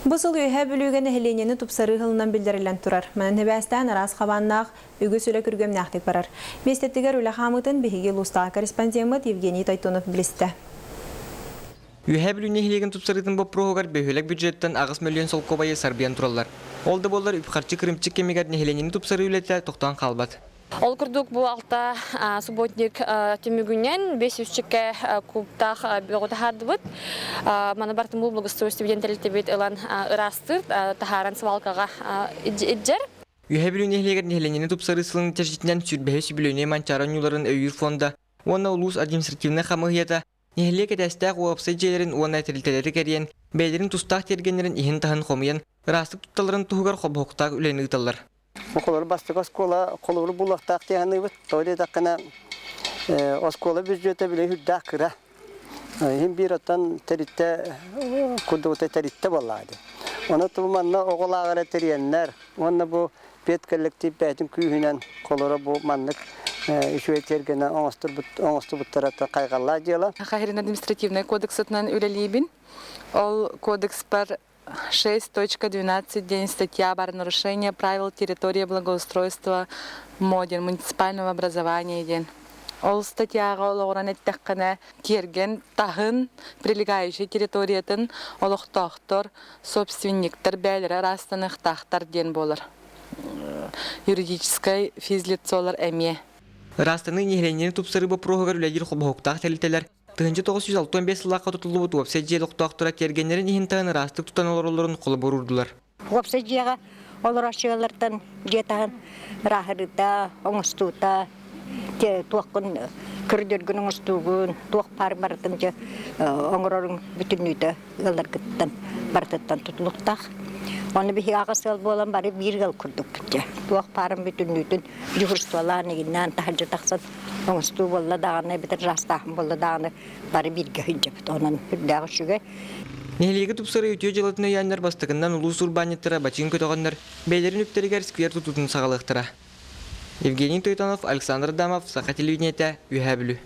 Бу сыл Үөһээ Бүлүүгэ нэһилиэнньэни тупсарыы сылынан биллэриллэн турар. Манан сибээстээн араас хабааннаах үгүс үлэ күргүөмнээхтик барар. Миэстэтигэр үлэ хаамыытын биһиги улуустааҕы корреспондеммыт Евгений Тойтонов билистэ. Үөһээ Бүлүү нэһилиэгин тупсарыытын боппуруоһугар бөһүөлэк бюджеттан 8 мөлүйүөн солкуобайы сарбыйан тураллар. Ол да буоллар үп-харчы кырыымчык кэмигэр нэһилиэнньэни тупсарыы үлэтэ тохтоон хаалбат. Ол курдук бу алта субботник түмүгүнэн 500 кубтаах бөҕү таһаардыбыт. Маны бартын бу благоустройство диэн тэрилтэбит ылан ыраастыыр, таһааран свалкаҕа илдьэр. Үөһээ Бүлүү нэһилиэгэр нэһилиэнньэни тупсарыы сылын чэрчитинэн сүүрбэһис үбүлүөйнэй Манчаары оонньууларын өйүүр фонда уонна улуус административнай хамыыһыйата нэһилиэк этээстээх уопсай дьиэлэрин уонна тэрилтэлэри кэрийэн, бэйэлэрин тустаах тиэргэннэрин иһин-таһын хомуйан, ыраастык тутталларын туһугар холбоһуктаах үлэни ыыталлар. Холобур, бастакы оскуола холобур булуохтаах дии саныыбыт. Тоҕо диэтэххинэ, оскуола бүддьүөтэ били үрдээх кыра. Иһин биир оттон тэрилтэ курдугута тэрилтэ буоллаҕа дии. Ону ту манна оҕо лааҕыра тэрийэннэр уонна бу педколлектив бэйэтин күүһүнэн холоро бу маннык үчүгэй тиэргэнэ оҥостубуттара хайҕаллаах дьыала. Саха сирин административнай кодексатынан үлэлиибин. Ол кодекспар 6.12 день статья бар нарушение правил территории благоустройства моден муниципального образования диэн. Ол статьяҕа олоҕуран эттэххинэ, тиэргэн таһын прилегающей территориятын олохтоохтор, собственниктар бэйэлэрэ ыраастаныахтаахтар диэн буолар. Юридическай физлицолар эмиэ. Ыраастаныы нэһилиэнньэни тупсарыы боппуруоһугар үлэлиир холбоһуктаах тэрилтэлэр 1965 сыллаахха тутуллубут уопсай дьиэ олохтоохторо тиэргэннэрин иһин-таһын ыраастык тутан олороллорун холобур уурдулар. Уопсай дьиэҕэ олорооччулартан дьиэ таһын ырааһырыыта, оҥостуута, туоххун көрдөргүн оҥостуугун, туох баар барытын дьэ оҥороруҥ бүтүннүүтэ ыалларгыттан барытыттан тутулуктаах. Ону биһиги аҕыс ыал буолан бары биир ыал курдукпут дьэ. Туох баарын бүтүннүүтүн дьуһурстволаан игиннээн таһырдьа тахсан оҥостуу буолла даҕаны эбэтэр ыраастааһын буолла даҕаны бары бииргэ сылдьабыт. Онон үрдээх үчүгэй. Нэһилиэги тупсарыы үтүө дьыалатын өйөөннөр бастакыннан улуус урбаанньыттара бачыым көтөҕөннөр бэйэлэрин үптэригэр сквер тутуутун саҕалыахтара. Евгений Тойтонов, Александр Адамов, Саха телевидениетэ, Үөһээ Бүлүү.